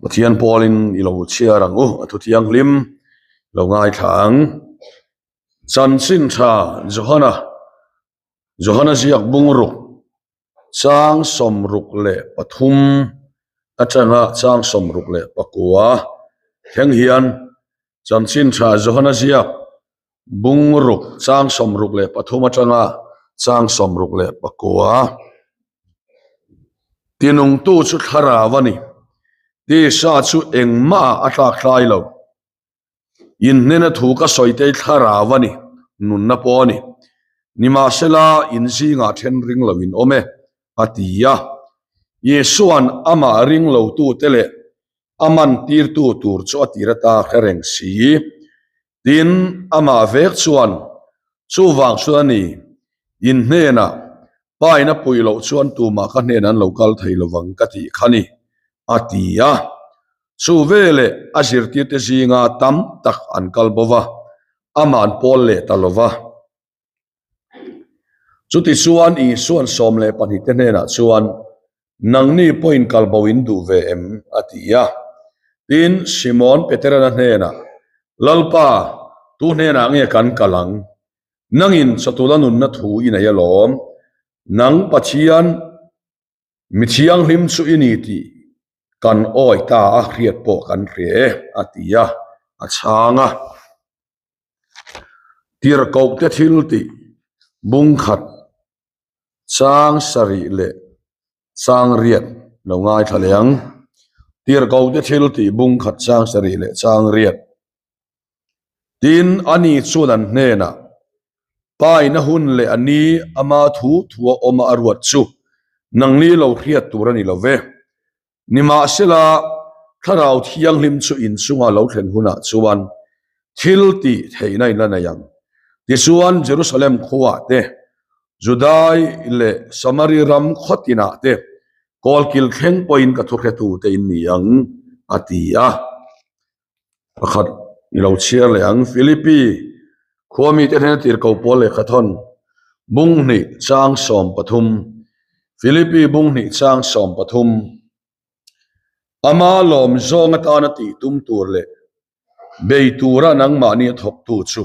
Pathian pawlin i lo chhiar ang u, a thu thianghlim lo ngaithla ang. Chanchin tha Johana, Johana ziak bungruk chang 63 atanga chang 69 thleng hian Chanchin tha Johana ziak bungruk chang 63 atanga chang 69. Tinungtu chu thlarau a ni, tisa chu engmah a tlak hlai lo. Inhnena thu ka sawi te thlarau a ni, nunna pawh a ni. Nimahsela, in zingah then ring lo in awm e, a ti a. Isua'n amah ring lotute leh a mantirtu tur chu a tir ata hre reng si. Tin, amah vek chuan, Chuvang chuan a ni, in hnenah Pa in a puih loh chuan tumah ka hnenah an lo kal thei lovang ka tih kha ni, a ti a. Chu veleh a zirtirte zinga tam tak an kal bo va, amah an pawl leh ta lo va. Chutichuan Isua'n 12 te hnenah chuan, Nangni pawhin kal bo in duh ve em? a ti a. Tin, Simon Peterana hnenah, Lalpa, tu hnenah nge kan kal ang? Nangin chawtula nunna thu i nei alawm. Nang Pathian mi thianghlim chu i ni tih kan awi ta a, hriat pawh kan hria e, a ti a, a chhang a. Tirhkohte thil tih bungkhat chang sarih leh chang riat lo ngaithla leh ang. Tirhkohte thil tih bungkhat chang sarih leh chang riat. Tin, ani chuan an hnenah, Paina hun leh a ni ama thu thua awma a ruat chu nangni lo hriat tur a ni lo ve. Nimahsela, Thlarau Thianghlim chu inchunga lo thlen hunah chuan thil tih theihna in la nei ang. Tichuan, Jerusalem khuaah te, Judai leh Samari ram khaw tinah te kawlkil thleng pawhin ka thuhretute in ni ang, a ti a. Pakhat i lo chhiar leh ang. Philippi khua mite hnena tirhko pawl lehkha thawn bung hnih chang 13 Philippi bung hnih chang 13 Ama lawm zawng atana tih tum tur leh bei tura nangmahni a thawktu chu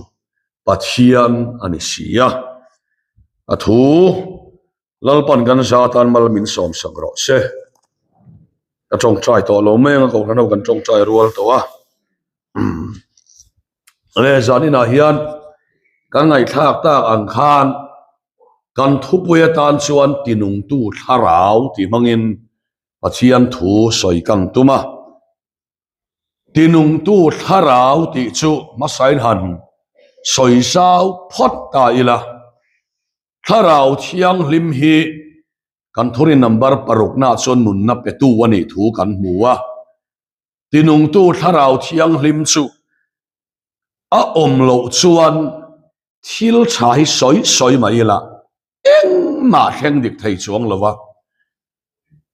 Pathian a ni si a. A thu Lalpan kan za atan mal min sawmsak rawh se. Ka tawngtai tawh lo mai ang a, kohhran ho kan tawngtai rual tawh a. Le zan inah hian kan ngaihthlak tak ang khan kan thupui atan chuan tinungtu thlarau tih hmangin Pathian thu sawi kan tum a. Tinungtu thlarau tih chu hmasain han sawi zau phawt ta ila. Thlarau Thianghlim hi kan thurin number paruknaah chuan nunna petu a nih thu kan hmu a. Tinungtu Thlarau Thianghlim chu a awm loh chuan thil tha hi sawi sawi mai ila engmah thleng dik thei chuang lo va.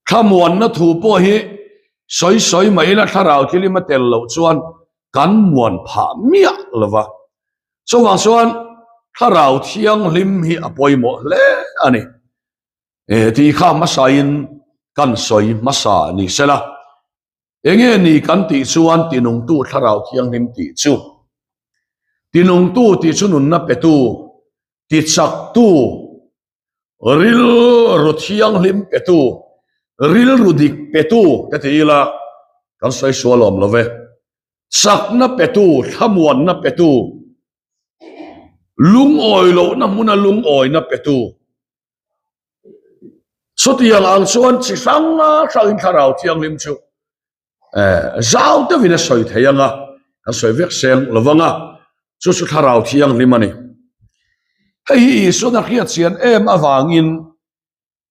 Thlamuanna thu pawh hi sawi sawi mai ila Thlarau Thianghlim a tel loh chuan kan muan phah miah lo va. Chuvang chuan Thlarau Thianghlim hi a pawimawh hle a ni. E tih kha hmasain kan sawi hmasa ni sela. Enge ni kan tih chuan tinungtu Thlarau Thianghlim tih chu. Tinungtu tih chu nunna petu, tichaktu, rilru thianghlim petu, rilru dik petu te ti ila kan sawi sual awm lo ve. Chakna petu, thlamuanna petu, lungawi lohna hmuna lungawina petu. Chutiang ang chuan chi hrang hrangin Thlarau Thianghlim chu zau deuhin a sawi thei ang a, kan sawi vek seng lo vang a, chu chu Thlarau Thianghlim a ni. Hei hi Isuan a hriat chian em avangin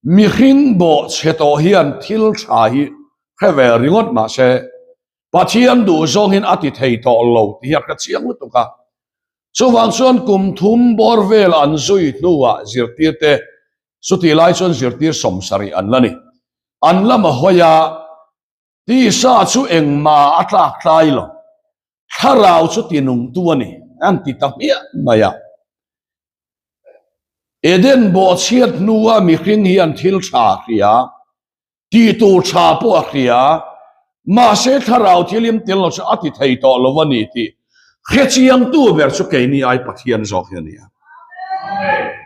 Mihring bawh chhe tawh hian thil tha hi hre ve ringawt mah se, Pathian duh zawngin a ti thei tawh lo tih hi a hre chiang lutuk a. Chuvang chuan kum thum bawr vel an zui hnuah zirtirte chutih lai chuan zirtir 70 an la ni. An lama hawi a. Tisa chu engmah a tlak tlai lo, thlarau chu tinungtu a ni, an ti ta hmiah mai a. Eden bawhchhiat hnua mihring hian thil tha a hria, tih tur tha pawh a hria. Mahse Thlarau Thianghlim tel lo chu a ti thei tawh lo a ni tih hrechiangtu ber chu keini ai Pathian zawk hi a ni a.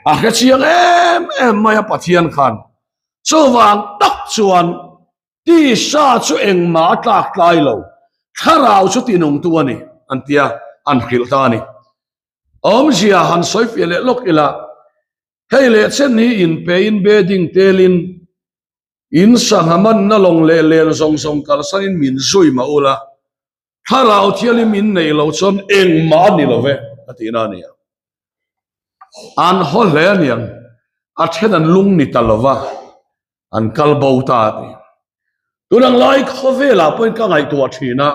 A hrechiang em em mai a Pathian khan. Chuvang tak chuan tisa chu engmah a tlak tlai lo, Thlarau chu tinungtu a ni an tia an hrilh ta a ni. Awmzia han sawifiah leh lawk ila, hei leh chen hi inpein bedding telin In sangha manna lawng leh len zawng zawng kalsanin min zui mah ula, Thlarau Thianghlim in neih loh chuan engmah a ni lo ve, a tihna a ni a. An haw hle a niang, a then an lung ni ta lo va, an kal bo ta a ti. Tunang lai khawvelah pawhin ka ngaihtuah thin a,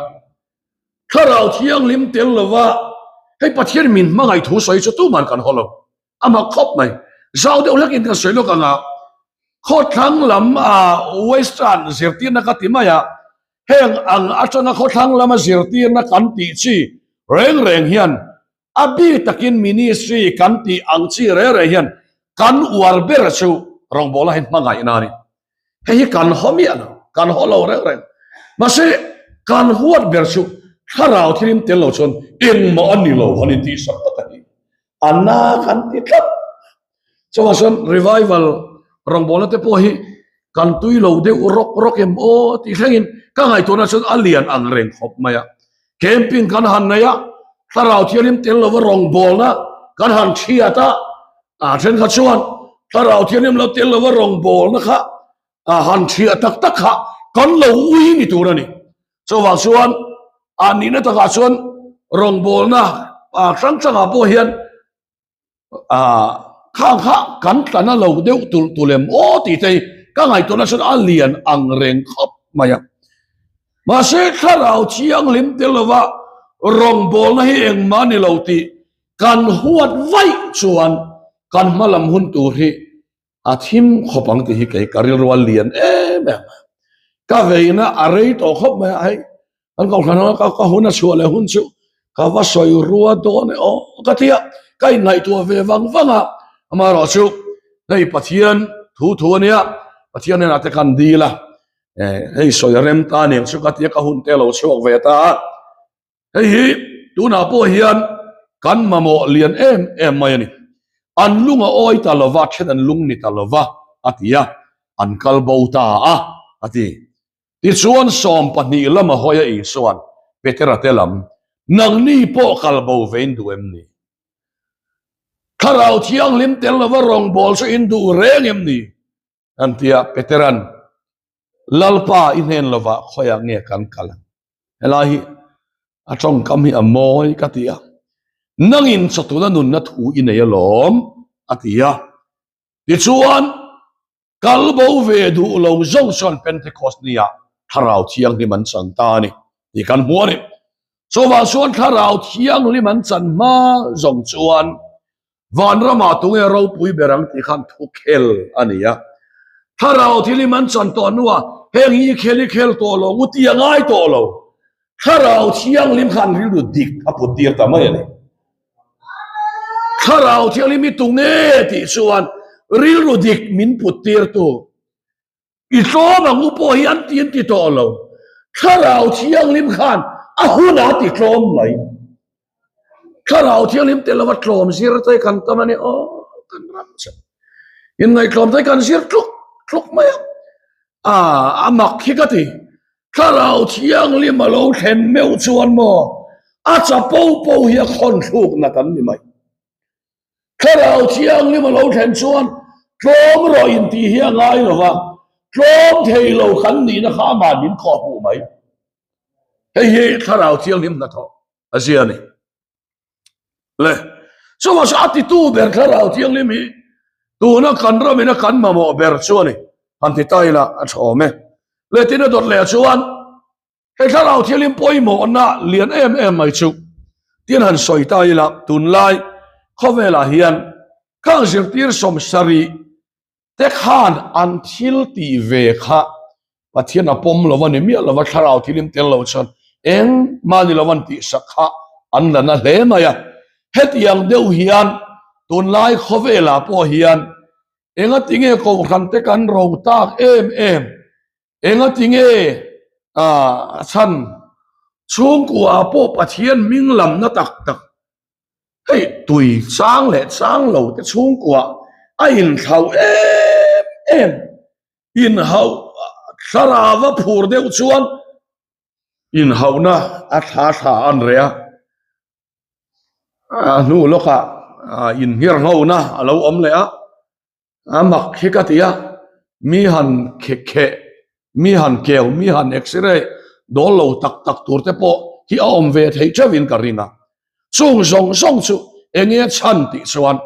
Thlarau Thianghlim tel lo va, hei Pathian min hmangaih thu sawi chu tuman kan haw lo. A mak khawp mai. Zau deuh hlakin kan sawi lawk ang a, khawthlang lam a western zirtirna ka ti mai a, heng ang atanga khawthlang lama zirtirna kan tih chi reng reng hian a bik takin ministry kan tih ang chi reng reng hian kan uar ber chu rawngbawlna hi hmangaihna a ni. Hei hi kan haw miah lo, kan haw lo reng reng. Mahse kan huat ber chu thlarau thilim tel lo chuan engmah a ni lo han intihsak tak a ni. A na kan ti tlat. Chuvang chuan revival rawngbawlna te pawh hi kan tui lo deuh rawk rawk em aw tih thlengin ka ngaihtuahna chuan a lian ang reng khawp mai a. Camping kan han nei a, thlarau thianghlim tel lova rawngbawlna kan han thiat a, a thenkhat chuan thlarau thianghlim lo tel lova rawngbawlna kha a han thiah tak tak kha kan lo ui ni tur a ni. Chuvang chuan a nihna takah chuan rawngbawlna hrang hrangah pawh hian Khang kha kan tlana lo deuh tulh tulh em aw tih te hi ka ngaihtuahna chuan a lian ang reng khawp mai a. Mahse thlarau thianghlim tel lova rawngbawlna hi engmah a ni lo tih kan huat vaih chuan kan hma lam hun tur hi a thim khawp ang tih hi kei ka rilru a lian em em a. Ka veina a rei tawh khawp mai a hei Kan kohhran ho ka ka hun a chhuah leh hun chu ka va sawi rua dawn e aw ka ti a, ka inngaihtuah ve vang vang a, amaherawh chu hei Pathian thu thu a nia, Pathian hnenah te kan dil a, eh hei sawi a rem ta aniang chu ka ti a, ka hun te a lo chhuak ve ta a, hei hi tunah pawh hian kan mamawh lian em em mai a ni, an lung a awi ta lova, then an lung ni ta lova a ti a, an kal bo ta a a ti. Tichuan 12 lama hawi a Isua'n Petera te lam, Nangni pawh kal bo ve in duh em ni? Thlarau Thianghlim tel lova rawngbâwl chu in duh reng em ni? An ti a, Petera'n, Lalpa i hnen lovah khawiah nge kan kal ang? Helai hi a tawngkam hi a mawi ka ti a, Nangin chawtuna nunna thu i nei alawm, a ti a. Tichuan, Kal bo ve duh lo zawng chuan Pentecost nia Thlarau Thianghlim an chan ta a ni tih kan hmu a ni. Chuvang chuan Thlarau Thianghlim an chan hma zawng chuan vanramah tunge ropui ber ang tih khan thu khel a ni a. Thlarau Thianghlim an chan tawh hnuah heng hi i khel i khel tawh lo, u ti a ngai tawh lo. Thlarau Thianghlim khan rilru dik a put tir ta mai a ni. Thlarau Thianghlim hi tunge tih chuan rilru dik min put tir tu i tlawm ang u pawh hi an ti an ti tawh lo. Thlarau Thianghlim khan a hunah a ti tlawm mai. Thlarau Thianghlim tel lova tlawm zir te kan tam a ni aw kan ram che. Inngaihtlawm te kan zir tluk tluk mai a. A mak hi ka ti. Thlarau Thianghlim a lo thlen meuh chuan maw a chapo po hi a khawn thluk nat an ni mai. Thlarau Thianghlim a lo thlen chuan tlawm rawh in tih hi a ngai lo va, tlawm thei lo kan nihna kha amah min khawh hmuh mai. Hei hi Thlarau Thianghlim hnathawh a zia a ni. Le, chuvang chu a titu ber Thlarau Thianghlim hi tuna kan ramina kan mamawh ber chu a ni. Han ti ta ila a tha awm e. Le tin a dawt leh chuan hei Thlarau Thianghlim pawimawhna lian em em mai chu tin han sawi ta ila tunlai khawvelah hian khang zirtir 70 te khan an thil tih ve kha Pathian a pawm lo a ni miah lova thlarau thilim tel lo chuan engmah ni lo an tihsak kha an la na hle mai a. Hetiang deuh hian tunlai khawvelah pawh hian engatinge kohhran te kan ro tak em em? Engatinge? A chhan chhungkua pawh Pathian hming lamna tak tak hei tui chang leh chang lo te chhungkua a inthlau em em inhauh thlarau a phur deuh chuan inhauhna a thla thla an reh a a hnu lawkah inngirhngona a lo awm leh a. A mak hi ka ti a, mi han kheh, mi han keu, mi han x-ray dawl lo tak tak tur te pawh hi a awm ve theih theuhin ka ring a. Chung zawng zawng chu eng nge chhan tih chuan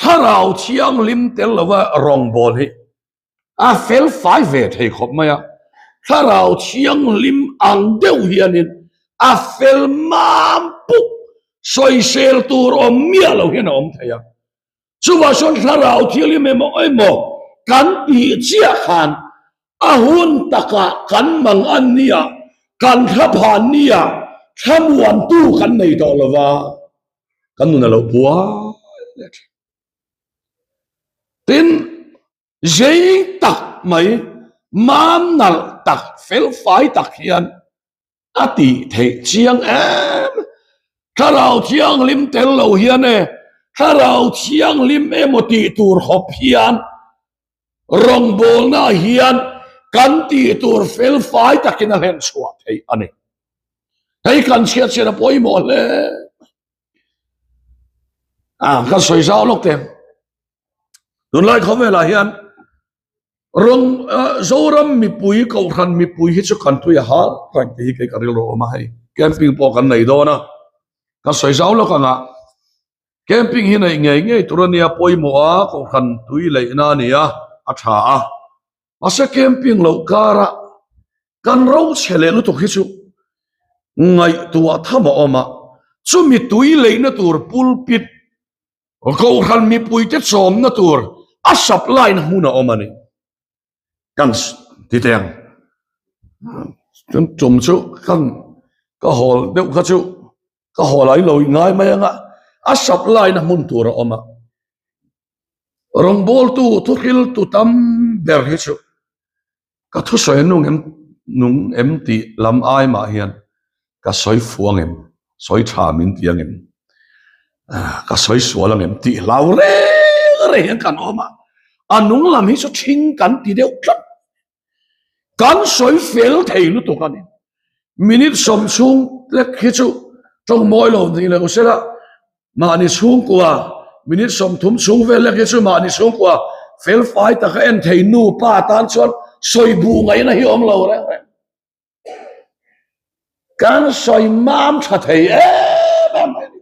thlarau thianghlim tel lova rawngbâwl hi a fel fai ve thei khawp mai a. Thlarau thianghlim ang deuh hianin a fel mam puk sawisel tur awm miah lo hian a awm thei a. Chuvah chuan thlarau thianghlim emaw emaw kan tih chiah khan a hun takah kan mang an nia, kan thlaphan nia, thlamuantu kan nei tawh lo va, kan nun a lo buai leh thin. Tin, zei tak mai, mam nalh tak, felfai tak hian A tih theih chiang em? Thlarau Thianghlim tel lo hian e, Thlarau Thianghlim emaw tih tur khawp hian rawngbawlna hian kan tih tur felfai takin a hlen chhuah theih a ni. Hei kan chhiat chhiat a pawimawh hle. A, kan sawi zau lawk te. Tunlai khawvelah hian Rawng Zoram mipui Kohhran mipui hi chu kan tui a hal reng tih hi kei ka rilru awm a hei. Camping pawh kan nei dawn a, ka sawi zau lawk ang a, camping hi neih ngei ngei tur a nia pawimawh a, Kohhran tui leihna a ni a, a tha a. Mahse camping loh kara kan ro chhe leh lutuk hi chu ngaihtuah tham a awm a, chumi tui leihna tur pulpit Kohhran mipuite chawmna tur a supply na hmun a awm a ni. Kan ti teh ang. Chun tum chu kan ka hawl deuh kha chu ka hawl ai lo ngai mai anga a supply na hmun tur a awm a. Rawngbawltu thuhriltu tam ber hi chu Ka thusawi nung em nung em tih lam ai mah hian ka sawi fu ang em, sawi tha min ti ang em, ka sawi sual ang em tih hlau reng reng hian kan awm a, a nung lam hi chu thing kan ti deuh tlat. Kan sawi fel thei lutuk a ni. Minute sawm chhung lek hi chu tawng mawi lo ni lo sela Mahni chhungkua, minute 30 chhung vel lek hi chu mahni chhungkua felfai taka en thei nu pa tan chuan sawi buh ngaihna hi awm lo reng reng. Kan sawi mam tha thei em em mai a ni.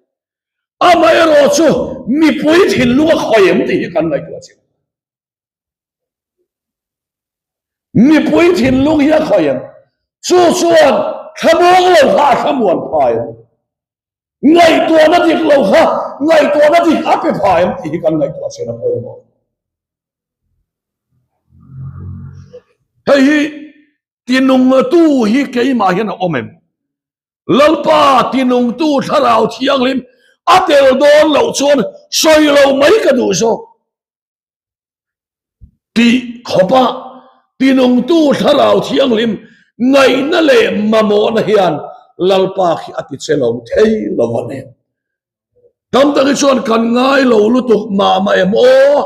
Amaherawh chu mipui thinlung a khawi em tih hi kan ngaihtuah chiang. Mipui thinlung hi a khawi em? Chu chuan thlamuang lo kha a thlamuan pha em? Ngaihtuahna dik lo kha ngaihtuahna dik a pe pha em tih hi kan ngaihtuah chian a pawimawh. Hei hi tinungtu hi keimah hian a awm em? Lalpa tinungtu thlarau thianghlim a tel dawn loh chuan sawi lo mai ka duh zawk. Tih khawpa tinungtu Thlarau Thianghlim ngaihna leh mamawhna hian Lalpa khi a ti che lo thei lo a ni. Tam tak hi chuan kan ngai lo lutuk mah mah em aw?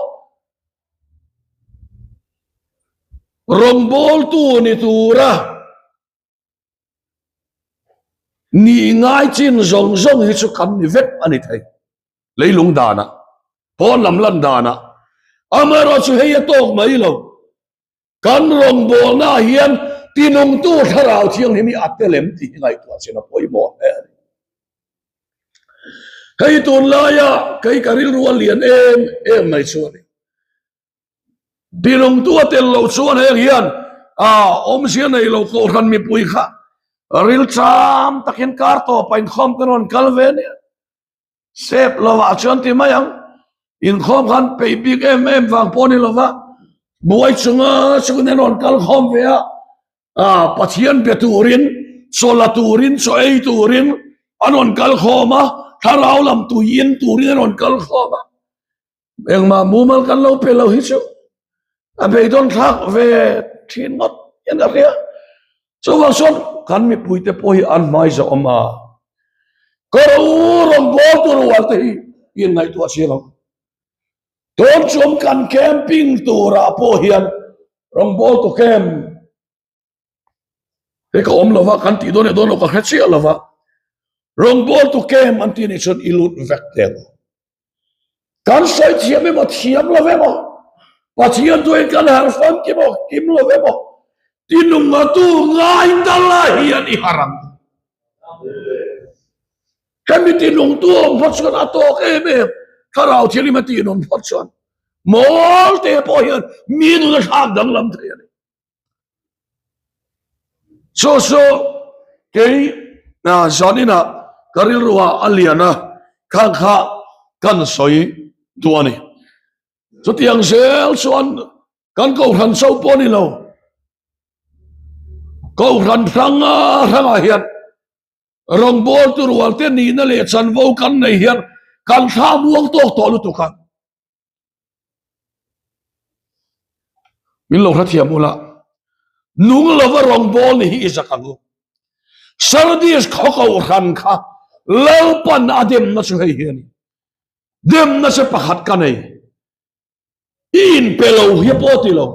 Rawngbawltu ni tura Nih ngai chin zawng zawng hi chu kan ni vek a ni thei. Leilung danah, pawn lam lan danah. Amaherawh chu hei a tawk mai lo. Kan rawngbawlna ah hian tinungtu thlarau thianghlim hi a tel em tih hi ngaihtuah chin a pawimawh hle a ni. Hei tunlaia kei ka rilru a lian em em mai chu a ni. Tilungtu a tel loh chuan heng hian awmzia nei lo Kohhran mipui kha rilṭam takin kar tawpah inkhawm kan rawn kal ve nia. Sep lovah chuan ti mai ang. Inkhawm khan peih bik em em vang pawh ni lova buai chunga chungin an rawn kal khawm ve a. Pathian be turin, chaw la turin, chaw ei turin an rawn kal khawm a, thlarau lam tui in turin an rawn kal khawm a. Engmah mumal kan lo pe lo hi chu a beidawn thlak ve thin ngawt hian ka hria. Chuvang chuan kan mipuite pawh hi an hmai zah awm a, ka ro rawngbâwl tur uar te hi i inngaihtuah chiang ang. Tun chum kan camping turah pawh hian rawngbâwltu camp he ka awm lova kan tih dawn leh dawn lo ka hre chiah lova, rawngbâwltu camp an tih nih chuan i lut vek teh ang. Kan sawi thiam emaw thiam lo emaw, Pathian tuin kan harh famkim emaw kim lo emaw, tinunga tu ngai dala hian i harh ang. Hemi tinung tu awm phawt chuan a tawk em em, Thlarau Thianghlim a tinun phawt chuan mawl te pawh hian mi nun a thlak danglam thei a ni. Chu chu kei zaninah ka rilruah a lian a, khang kha kan sawi duh a ni. Chutiang zel chuan kan kohhran cho pawh ni lo, kohhran hranga hrangah hian rawngbawltu rualte nihna leh chanvo kan nei hian kan thla muang tawk tawh lutuk a. Min lo hrethiam ula, nung lova rawngbâwl ni hi i zak ang u. Sardis khaw kohhran kha Lalpan a demna chu hei hi a ni. Demna che pakhat ka nei. I inpe lo hi pawh ti lo.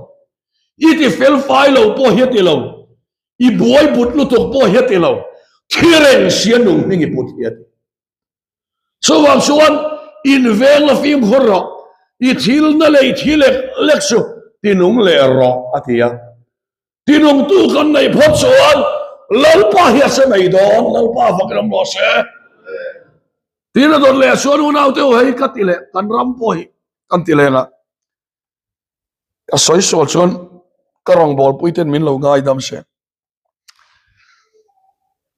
I ti fel fai lo pawh hi a ti lo. I buai but lutuk pawh hi a ti lo. Thi reng sia nung hming i put hi a ti. Chuvang chuan inveng la fimkhur rawh, i thil na leh i thi lek lek chu tinung leh rawh, a ti a. Tinungtu kan neih phawt chuan Lalpa hi a se mai dawn, Lalpa fak ram rawh se. Tin a dawt leh chuan unau te u hei ka ti leh, kan ram pawh hi kan ti leng a. Ka sawi sual chuan ka rawngbawlpui ten min lo ngaidam se.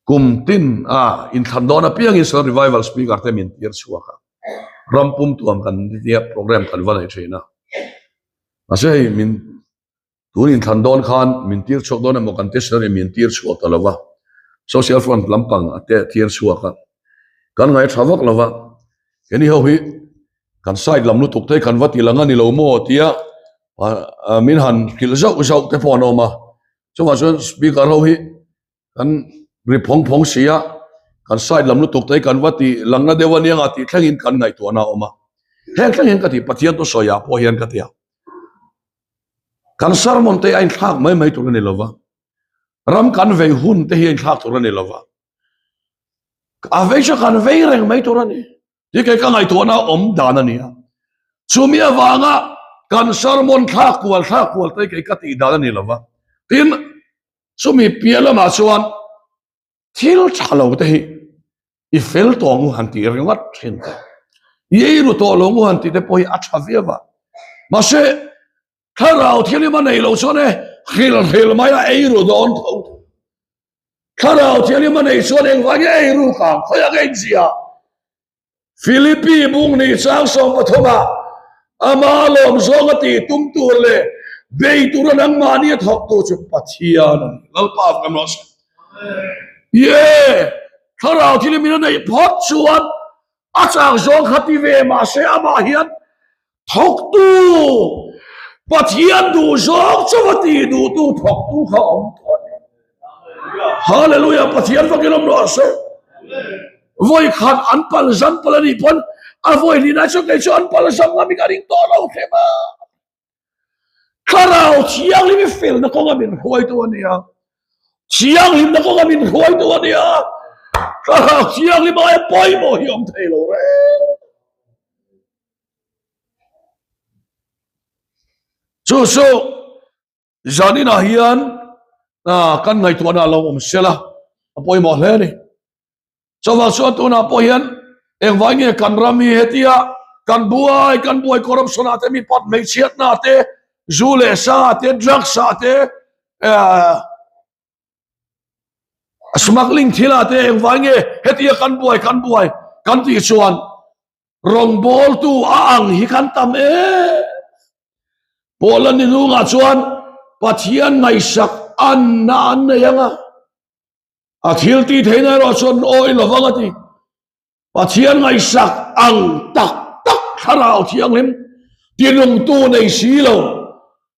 Kum tin a inthlan dawn apiangin Southern Revival Speaker te min tir chhuak a, ram pum tuam kan nia program kan va nei thin a. Mahse hei min tun inthlan dawn khan min tir chhuak dawn emaw kan ti Southern in min tir chhuak ta lo va, Social Front lampang a te tir chhuak a, kan ngaih tha vak lo va, keini ho hi kan side lam lutuk te kan va ti lang a ni lo maw tia min han hrilh zauh zauh te pawh an awm a. Chungah chuan speaker ho hi kan ri phawng phawng si a, kan side lam lutuk te hi kan va ti langna deuh ania nga tih thlengin kan ngaihtuahna a awm a. Heng thleng hian ka ti, Pathian thu sawiah pawh hian ka ti a. Kan sermon te hi a inthlak mai mai tur a ni lo va, ram kan vei hun te hi a inthlak tur a ni lo va, a vei chu kan vei reng mai tur a ni. Ti kei ka ngaihtuahna awm dan a ni a. Chumi avanga kan sermon thlak kual thlak kual te kei ka tih dan a ni lo va. Tin, chumi piah lamah chuan thil tha lo te hi i fel tawh ang u han tih ringawt thin te, i ei ru tawh lo ang u han tih te pawh hi a tha viau a. Mahse, thlarau thianghlim a nei lo chuan e hril hril mai a ei ru dawn tho. Thlarau Thianghlim a nei chuan engvangin a ei ruk ang? Khawiah nge inzia? Philippi bung ni chang 13 ah ama lawm zawng a tih tum tur leh bei tura nangmahni a thawk tu chu Pathian a ni. Lalpa a fam rawh se. Ye! Thlarau Thianghlim in a neih phawt chuan a chang zawng kha ti ve mahse amah hian Thawktu, Pathian duh zawng chu va ti duhtu thawktu kha awm tawh a ni. Hallelujah, Pathian fakin awm rawh se. Vawi khat an pal zam pal a nih pawn a vawi hlina chu kei chu an pal zam ngam in ka ring tawh lo hle ma. Thlarau Thianghlim i felna kawnga min hruaitu a nia. Thianghlimna kawnga min hruaitu a nia. Thlarau Thianghlim aia pawimawh hi awm thei lo reng. Chu chu zaninah hian kan ngaihtuahna lo awm sela a pawimawh hle a ni. Chuvang chuan tunah pawh hian engvai nge kan ram hi hetia kan buai kan buai corruption ah te mi pat hmeichhiatna te zu leh sa te drugs ah te smuggling thil ah te engvai nge hetia kan buai kan buai kan tih chuan Rawngbawltu a ang hi kan tam em. Paula ni nungah chuan Pathian ngaihsak anna an nei ang a, a thil tih theihna erawh chuan awi lo vang a ti. Pathian ngaihsak ang tak tak thlarau thianghlim tinungtu nei si lo,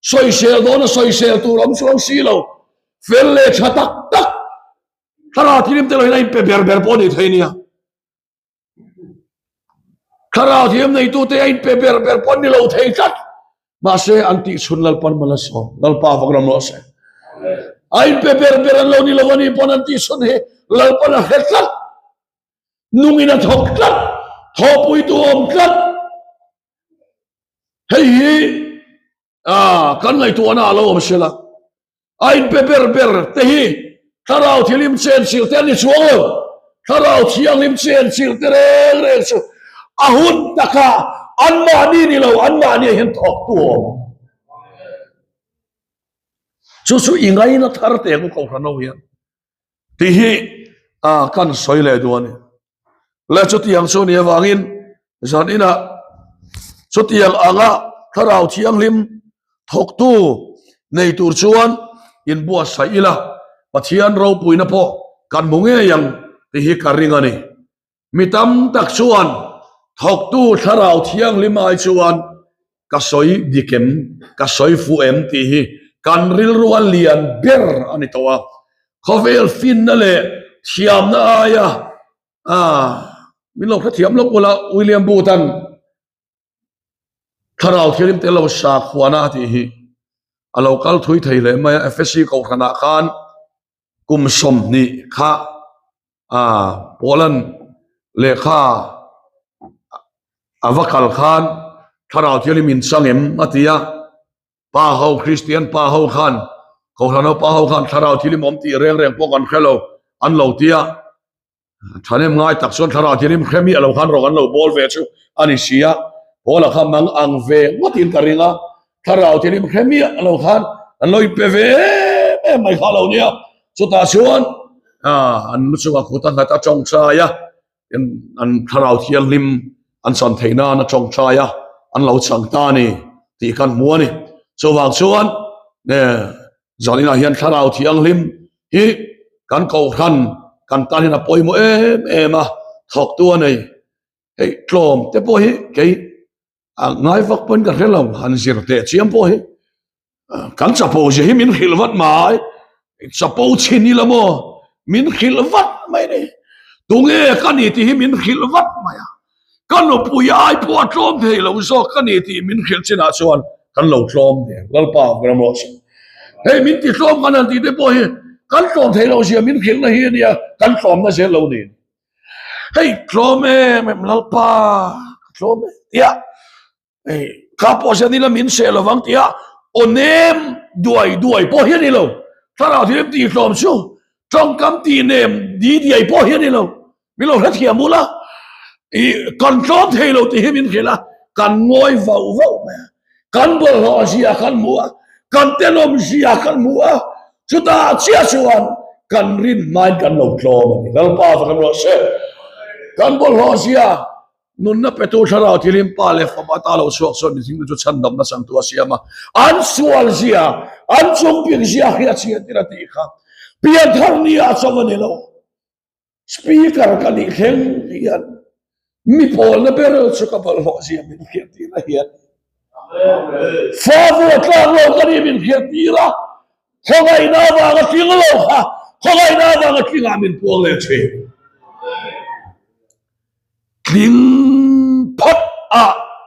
sawisel dawna sawisel tur awm chuang si lo. Fel leh tha tak tak Thlarau Thianghlim te lo hian a inpe ber ber pawh a ni thei nia. Thlarau Thianghlim neitute a inpe ber ber pawh an ni lo thei tlat. Mahse an tih chhun Lalpan mal a sawm. Lalpa vak ram rawh se. A inpe ber ber an lo ni lo a ni pawn an tih chhun hi Lalpan a hre tlat. Nungin a thawk tlat. Thawhpuitu a awm tlat. Hei hi Ah, kan ngaihtuahna a lo awm sel a. A inpe ber ber te hi Thlarau Thianghlim chenchilh te an ni chuang lo. Thlarau Thianghlim chenchilh te reng reng chu a hun taka anmahni ni lo, anmahni ah hian thawktu a awm. Chu chu i ngaina thar teh ang u Kohhran ho hian. Tih hi a kan sawi leh duh a ni. Le chutiang chu ni avangin zan inah chutiang anga thlarau thianghlim thawktu nei tur chuan inbuatsaih ila Pathian ropuina pawh kan hmu ngei ang tih hi ka ring a ni. Mi tam tak chuan thawktu thlarau thianghlim ai chuan ka sawi dik em, ka sawi fuh em tih hi kan rilru a lian ber a ni tawh a. Khawvel finna leh thiamna aia min lo hrethiam lawk ula William Booth-a'n thlarau thianghlim tel lo sakhuana a tih hi a lo kal thui thei hle mai a. Efesi kohhranah khan kum 20 kha Paula'n lehkha a va kal khan thlarau thianghlim in chang em a ti a, pa ho Kristian pa ho khan Kohhran ho pa ho khan thlarau thianghlim awm tih reng reng pawh kan hre lo an lo ti a, Thahnem ngai tak chuan thlarau thianghlim hre miah lo khan rawng an lo bawl ve chu a ni si a, Paula kha mang ang ve ngawtin ka ring a, thlarau thianghlim hre miah lo khan an lo inpe ve em em mai kha lo nia. Chutah chuan an lu chungah kut a nghat a tawngtai a, an thlarau thianghlim an chan theih nan a tawngtai a, an lo chang ta a ni tih kan hmu a ni. Chuvang chuan Zaninah hian thlarau thianghlim hi kan kohhran kan tan hian a pawimawh em em a, thawktu a nei. Hei tlawm te pawh hi kei a ngai vak pawhin ka hre lo, han zir teh chiam pawh hi kan chapo zia hi min hrilh vat mai. Chapo chhin ila maw min hrilh vat mai ni. Tunge ka ni tih hi min hrilh vat mai a. Ka nupui ai pawh a tlawm thei lo zawk ka ni tih min hrilh chinah chuan kan lo tlawm der. Lalpa ram rawh se. Hei min ti tlawm kan han tih te pawh hi kan tlawm thei lo zia min hrilhna hi a nia, kan tlawmna zel lo ni. Hei tlawm em em Lalpa ka tlawm em tia hei kha pawh hian ila min seh lovang tia aw nem duai duai pawh hi a ni lo. Thlarau thianghlim tih tlawm chu tawngkam tih nem di diai pawh hi a ni lo. Min lo hrethiam ula, i kan tlawm thei lo tih hi min hrilh a, kan ngawi vauh vauh mai a, kan bawlhhlawh zia kan hmu a, kan tenawm zia kan hmu a, chutah chiah chuan kan rin hmain kan lo tlawm a ni. Lalpa va kan ruah se. Kan bawlhhlawh zia nunna petu thlarau thilim pa leh fapa ta lo chhuak chuan mihring te chu chhandamna changtu a siam a, an sual zia, an chungpik zia hriat chhiat tir a tih kha pianthar ni ah chauh a ni lo. Speaker ka nih thleng hian mi pawlna ber chu ka bawlhhlawh zia min hriat tir a hian favor a tlak lo ka nih min hriat tir a, khawngaihna avanga tling lo kha khawngaihna avanga tlingah min puang leh thin. Tling phawt a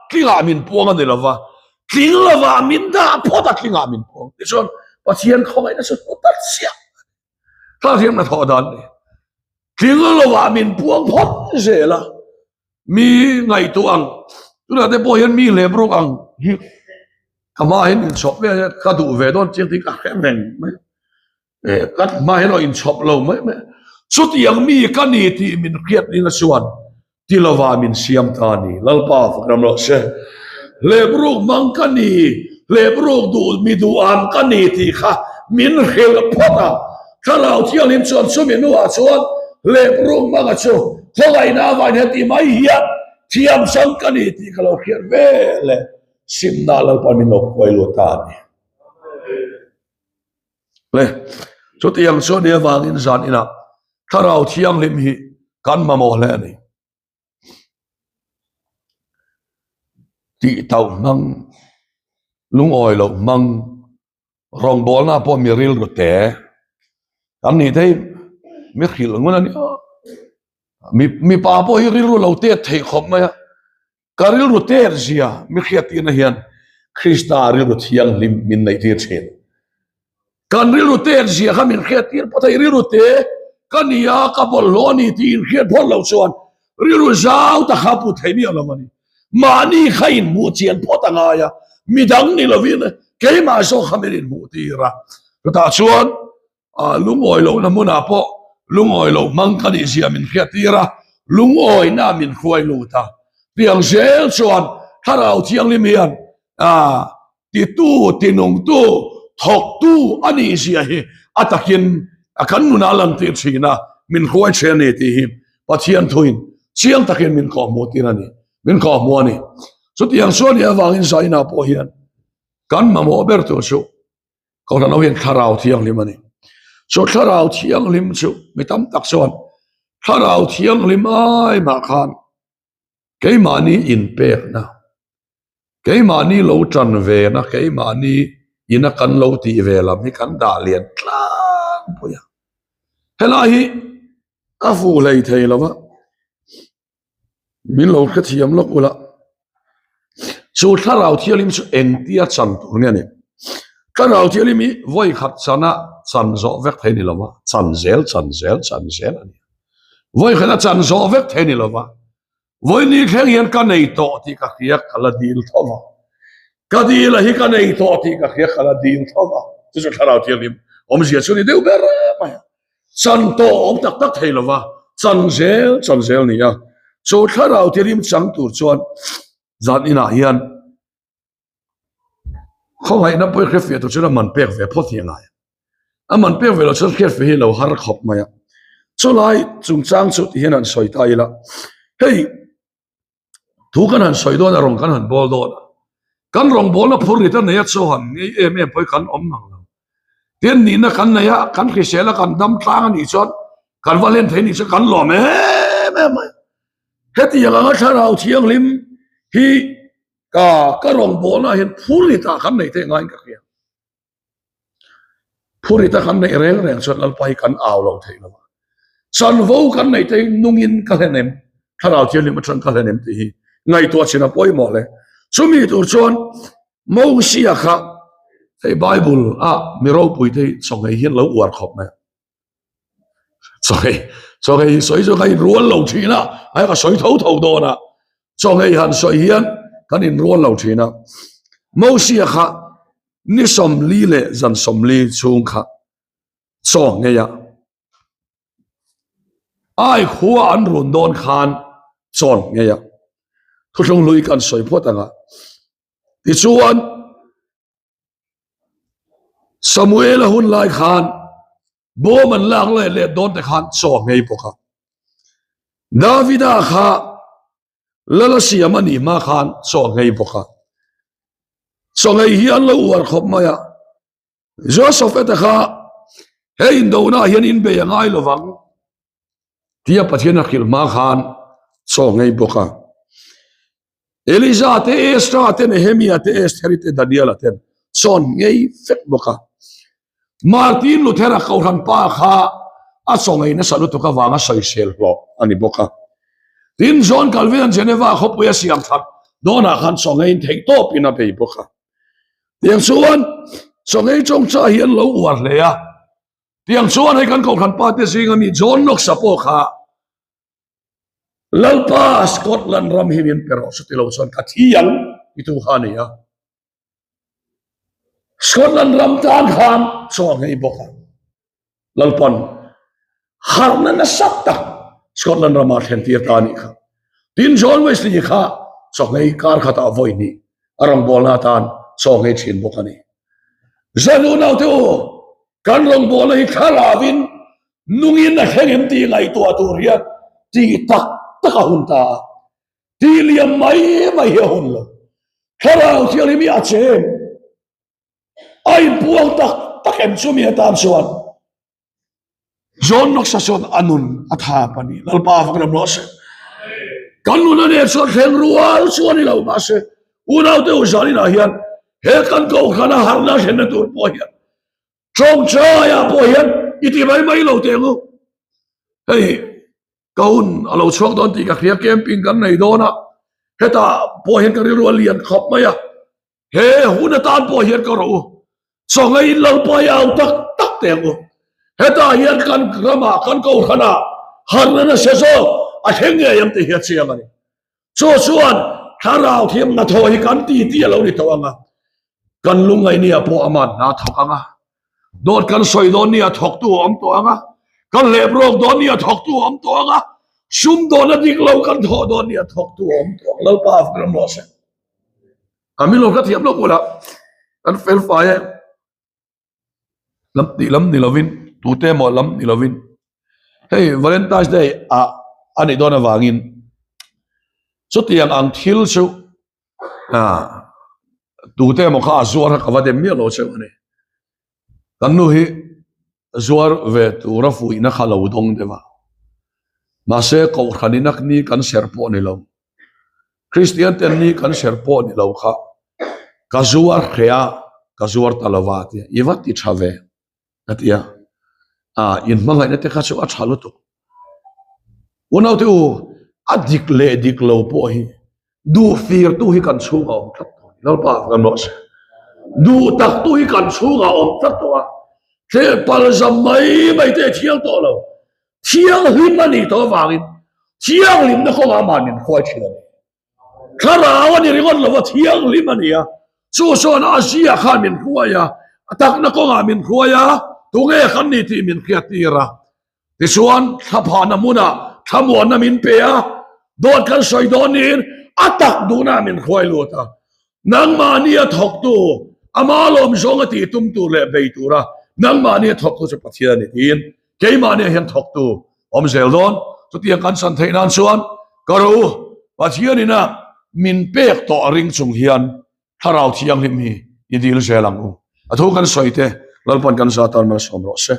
tlingah min puang a ni lova, tling lova min dah phawt a tlingah min puang. Tichuan Pathian khawngaihna chu hmu ta chiah. Thla thiam na thawh dan ni. Tling lovah min puang phawt zel a, mi ngaihtuah ang, tunah te pawh hian mi hlep ruk ang hi ka hmaah hian inchhawp ve a, ka duh ve dawn chiang tih ka hre reng mai. Ka hmaah hian aw inchhawp lo mai mai. Chutiang mi ka ni tih min hriat ning a chuan Ti lova min siam ta a ni. Lalpa fak ram rawh se. Hlepruk hmang ka ni, hlepruk duh mi duh ang ka ni tih kha min hrilh phawt a. Thlarau Thianghlim chuan chumi hnuah chuan hlepruk hmanga chu khawngaihna avangin heti mai hian thiamsam ka ni tih ka lo hriat ve leh simna Lalpa min lo khuai lut ta a ni. Le, chutiang chu nia vangin zan inah Thlarau Thianghlim hi kan mamawh hle a ni. Tih tauh hmang, lungawi loh hmang, rawngbawlna pawh mi rilru te. Kan nih te hi mi hrilh ngun a nia. Mi mipa pawh hi rilru lo tet theih khawp mai a. Ka rilru tet zia mi hriattirna hian Krista rilru thianghlim min neih tir thin. Kan rilru tet zia kha min hriattir phawt a, i rilru te ka ni a, ka bawlhhlawh a ni tih inhriat phawt loh chuan rilru zau ta kha pu thei miah lo a ni. Mahni kha inhmuh chian phawt a ngai a, midang ni lovin keimah zawk kha min inhmuh tir a. Chutah chuan lungawi lohna hmunah pawh lungawi loh hmang ka nih zia min hriattir a, lungawina min hruai lut a. Tiang zel chuan Thlarau Thianghlim hian titu, tinungtu, thawktu a nih zia hi a takin kan nunah a lantir thin a, min hruai thin a ni tih hi Pathian thuin chiang takin min kawhhmuh tir a ni, min kawhhmuh a ni. Chutiang chuan nih avangin Zaina pawh hian kan mamawh ber tur chu Kohhran ho hian Thlarau Thianghlim a ni. Chu Thlarau Thianghlim chu mi tam tak chuan Thlarau Thianghlim ai mah khan keimahni inpekna, keimahni lo tan vena, keimahni ina kan lo tih ve lam hi kan dah lian tlangpui a. Helai hi a fuh hlei thei lo va, min lo hrethiam lawk ula. Chu Thlarau Thianghlim chu engtia chan tur nge ni? Thlarau Thianghlim hi vawi khat chana chan zawh vek thei ni lo va, chan zel, chan zel, chan zel a ni. Vawi khat a chan zawh vek thei ni lo va, vawi ni thleng hian ka nei tawh tih ka hria ka la dil tho va, ka dil a hi ka nei tawh tih ka hria ka la dil tho va, chu chu Thlarau Thianghlim awmzia chu ni deuh ber mai a. Chan tawh awm tak tak thei lo va, chan zel chan zel ni a. Chu Thlarau Thianghlim chang tur chuan zan inah hian Khawngaihna pawh i hriatfiah tur chuan a man pek ve phawt hi a ngai a. A man pek ve loh chuan hriatfiah hi a lo har khawp mai a. Chulai chungchang chu ti hian han sawi ta ila, hei thu kan han sawi dawn a, rawng kan han bawl dawn a, kan rawngbawlna phur rit a nei a chaw han ngei em em pawh hi kan awm nang lo. Tin, nihna kan nei a, kan hrisel a, kan dam tlang a nih chuan kan va hlen thei nih chuan kan lawm em em mai. Hetiang anga thlarau thianghlim hi Ka ka rawngbawlna hian phur rit ah kan neih theih ngaiin ka hria. Phur rit a kan neih reng reng chuan Lalpa hi kan au lo theih lo a. Chanvo kan neih te hi nungin ka hlen em, Thlarau Thianghlim atang ka hlen em tih hi ngaihtuah chin a pawimawh hle. Chumi tur chuan Mosia kha hei Bible a mi ropui te hi chawngei hian lo uar khawp mai a. Chawngei chawngei sawi chu ka inrual lo thin a, ai ka sawi tho tho dawn a, chawngei han sawi hian kan inrual lo thin a. Mosia kha ni 40 leh zan 40 chhung kha chaw nghei a, ai khua an run dawn khan chaw nghei a, thuthlung hlui kan sawi phawt ang a, tichuan Samuel-a hun lai khan bawm an lak leh leh dawn te khan chaw a nghei bawk a. Davida kha lal a siam a nih hma khan chaw a nghei bawk a. Chaw nghei hi an lo uar khawp mai a. Josafeta kha he indona hian inbei a ngai lovang. Tia Pathian a hrilh hma khan chaw ngei bawk a. Eliza te, Ezra te, Nehemia te, Estheri te, Daniela ten chaw ngei vek bawk a. Martin Luthera Kohhran pa kha a chaw ngei nasa lutuk avanga sawisel hlawh a ni bawk a. Tin, John Calvin-a'n Geneva khawpui a siam that dawnah khan chaw ngeiin theihtawpin a bei bawk a. Tiang chuan chaw ngei chawngchah hi an lo uar hle a. Tiang chuan hei kan Kohhran pa te zinga mi John Knox-a pawh kha Lalpa Scotland ram hi min pe rawh chu ti lo chuan ka thi ang ti tu kha a ni a. Scotland ram tan khan chaw a nghei bawk a. Lalpan harhna nasa tak Scotland ramah thlen tir ta a nih kha. Tin John Wesley kha chaw nghei kar khatah vawi hnih a rawngbawlna atan chaw nghei thin bawk a ni. Zan unaute u, kan rawngbawlna hi thlarauin nungin a thleng em tih ngaihtuah tur hian tih tak tak a hun ta a, tih liam mai mai hi a hun lo. Thlarau Thianghlim hi a che em? A inpuang tak tak em chumi atan chuan? John Knox-a chuan a nun a thap a ni. Lalpa fak ram rawh se. Kan nun a nen chuan thleng rual chu a ni lo mahse unaute u zaninah hian he kan kohhrana harhna thlenna tur pawh hian tawngtaia pawh hian. i ti mai mai lo teh ang u. Hei ka hun a lo chhuak dawn tih ka hria camping kan nei dawn a, hetah pawh hian ka rilru a lian khawp mai a, he hun atan pawh hian ka rawh u. Chawngaih in Lalpa i au tak tak teh ang u. Hetah hian kan ramah kan kohhranah harna nasa zawk a thleng ngei ang tih hi a chiang a ni. Chu chuan thlarau thiam hnathawh hi kan ti ti a lo ni tawh ang a, kan lungngaih nia pawh aman hna thawk ang a, dawt kan sawi dawn nia thawktu a awm tawh ang a, kan hlep rawk dawn nia thawktu a awm tawh ang a, sum dawna dik lo kan thawh dawn nia thawktu a awm tawh ang. Lalpa a ram rawh se. A mi lo ka thiam lo bula kan fel fai e. Lam tih lam ni lovin tute emaw lam ni lovin hei Valentine's Day ah a nih dawn avangin chutiang ang thil chu ah tute emaw kha a zuar kha ka va dem miah lo cheu a ni. Kan nu hi zuar ve tura fuihna kha lo dawng deuh a, mahse kohhran in a ni kan ser pawh ni lo, Kristian ten ni kan ser pawh ni lo kha ka zuar hreh a, ka zuar ta lo va a ti a, i va ti tha ve a ti a, ah inhmangaihna te kha chu a tha lutuk. Unaute u, a dik leh dik lo pawh hi Duh firtu hi kan chhungah awm tlat tawh a ni. Lalpa kan rawh se. Duh taktu hi kan chhungah awm tlat tawh a. Tleh palzam mai mai te thiang tawh lo. Thianghlim a nih tawh avangin thianghlimna kawngah amah min hruai thin a ni. Thlarau a ni ringawt lova thianghlim a ni a. Chu chuan a zia khan min hruai a, a takna kawngah min hruai a, tunge kan ni tih min hriattir a. Tichuan, thlaphahna hmunah thlamuanna min pe a, dawt kan sawi dawn niin a tak duhna min hruai lut a. Nangmahni a thawktu, ama lawm zawng a tih tum tur leh bei tura nangmahni a thawktu chu Pathian a ni tiin keimahni ah hian thawktu awm zel dawn. Chutiang kan chan theih nan chuan ka ro Pathianin a min pek tawh a ring chung hian Thlarau Thianghlim hi i dil zel ang u. A thu kan sawi te Lalpan kan za tan malsawm rawh se.